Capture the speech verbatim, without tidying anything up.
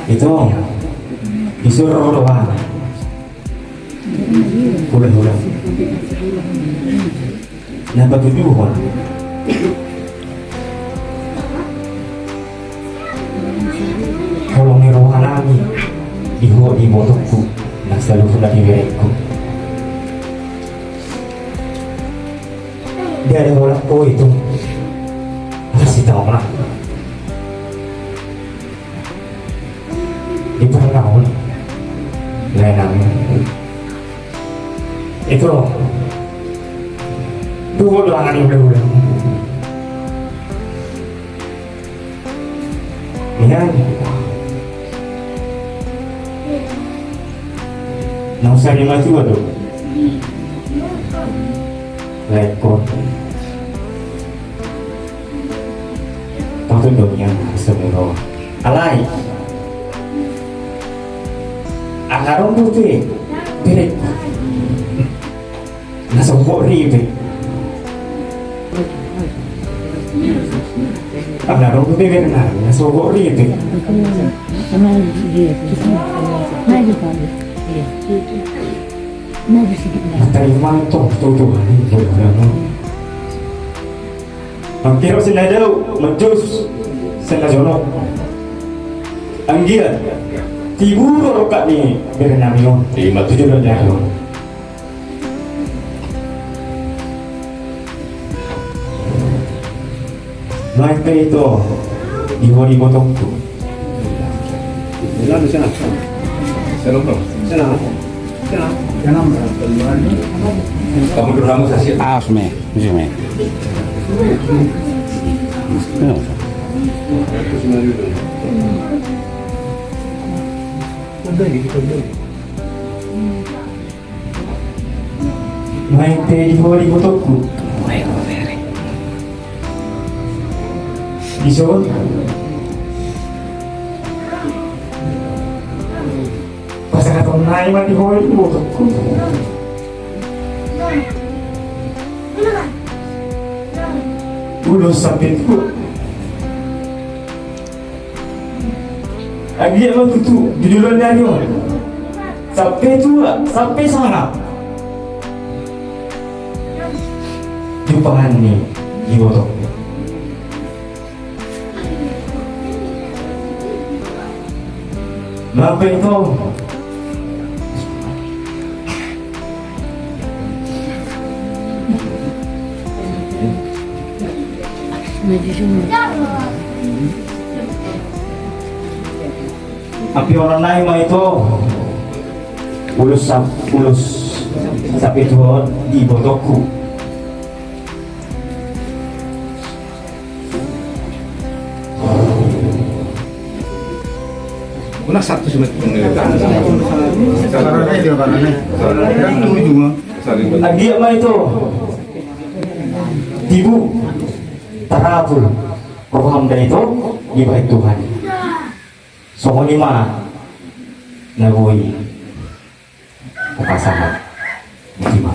Ito, disuruh doang. Udah, udah. Na patuduhon. Holong ni roha nami di ho di ibotongku, na saluhutna di berengku. Dia ada orang tua itu. Pasti tahu lah. Di pernah. Lain nami. Ito. Dua doang ni udah-udah. Nian. Nang sari matua do. Lekon. Patut do nian sebenarnya. Alai. Anggaron putih. Pirik. Na sogot ripe. Anggaron putih, na sogot ripe. Tarima tu Tuhan. Mangkirap sina dau, manjus sina jonok. Anggiat tibu do rongkap ni bere nami on. Ima tujuh do nami on. Nuaeng pe ito, di ho di ibotongku. Aos me, isi me. Nuaeng pe di ho di ibotongku. Dison. Pasahaton nai ma di ho di ibotongku. Ulos sampe tu. Anggiat ma tutu di joloan ni ari on. Sampe tua, sampe sangap. Jumpang ni di ibotong. Mape to. Ampe on nai ma ito. Ulos sap-, ulos sampe tu ho di ibotongku. Una satu sumet. Anggiat ma ito. Tibu. Tarapul. Roham da ito. Dibahen Tuhan. Songon i ma. Na boi. Pasahat. Isi ma.